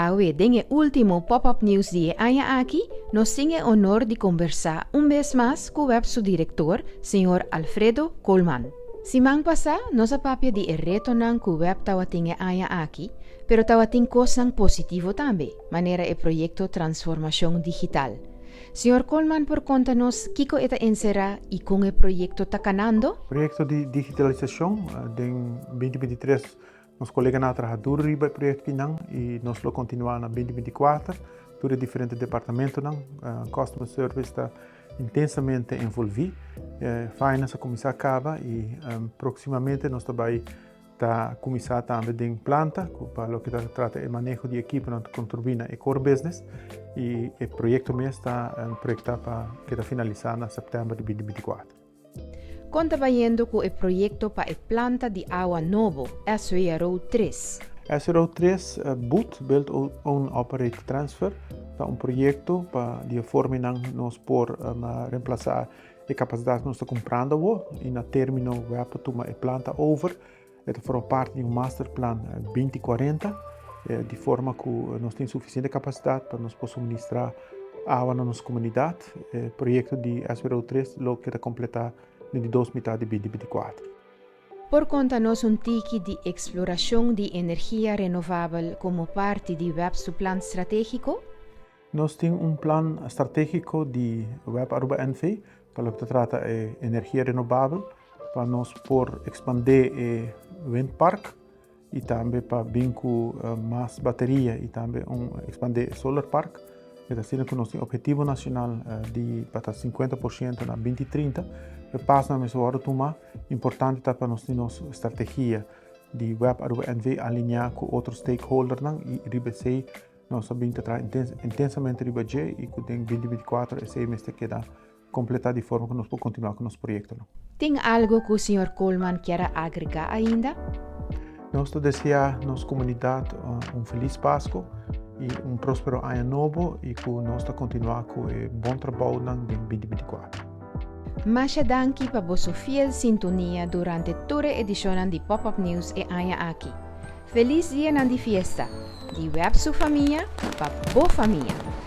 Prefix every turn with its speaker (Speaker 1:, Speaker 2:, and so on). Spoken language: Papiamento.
Speaker 1: Awe den e ultimo Pop-up News di e aña aki, nos tin e honor di combersa un bes mas cu WEB su director, señor Alfredo Koolman. Siman pasa nos a papia di e retonan cu WEB tawatin e aña aki, pero tawatin cosnan positivo tambe, manera e proyecto Transformacion Digital. Señor Koolman por conta nos kico e ta encera y con e proyecto ta canando?
Speaker 2: Proyecto di digitalisacion den 2023 nos coleganan a traha duro riba e proyecto akinan y nos lo continua na 2024. Tur e diferente departamentonan, customer service ta intensamente envolvi. Finance a cuminsa caba y proximamente nos ta bay ta cuminsa tambe den planta pa loke ta trata e maneho di ekiponan ta contribui na e core business y e proyecto mes ta proyecta pa keda finalisa na september di 2024.
Speaker 1: Con ta bayendo cu e proyecto pa e planta di awa nobo, SWRO 3?
Speaker 2: SWRO 3, BOOT, Build Own Operate Transfer, ta un proyecto pa di e formanan nos por reemplasa e capacidad cu nos ta cumprando awo y na termino web pa tuma e planta over. E ta forma parti di un masterplan 2040 di forma cu nos tin suficiente capacidad pa nos por suministra awa na nos comunidad. E proyecto di SWRO 3 lo keda completa den di dos mitad di 2024.
Speaker 1: Por conta nos un tiki di exploracion di energia renovabel como parti di WEB su plan strategico?
Speaker 2: Nos tin un plan strategico di WEB Aruba NV pa loke ta trata e energia renovabel, pa nos por expande e windpark y tambe pa bin cu mas bateria y tambe un expande e solar park. E ta asina cu nos tin objetivo nacional di pa ta 50% na 2030. E pasonan mester wordo tuma. Importante ta pa nos tin nos strategia di WEB Aruba NV alinea cu otro stakeholdernan y riba esey nos a bin ta traha intensamente riba dje y cu den 2024 esey mester keda completa di forma cu nos por continua cu nos proyectonan.
Speaker 1: Tin algo cu señor Koolman kier a agrega ainda?
Speaker 2: Nos ta desea nos comunidad un feliz Pasco y un prospero aña nobo y cu nos ta continua cu e bon trabounan den 2024.
Speaker 1: Masha danki pa boso fiel sintonia durante tur e edicionnan di Pop Up News e aña aki. Feliz dianan di fiesta! Di WEB su famia pa bo famia!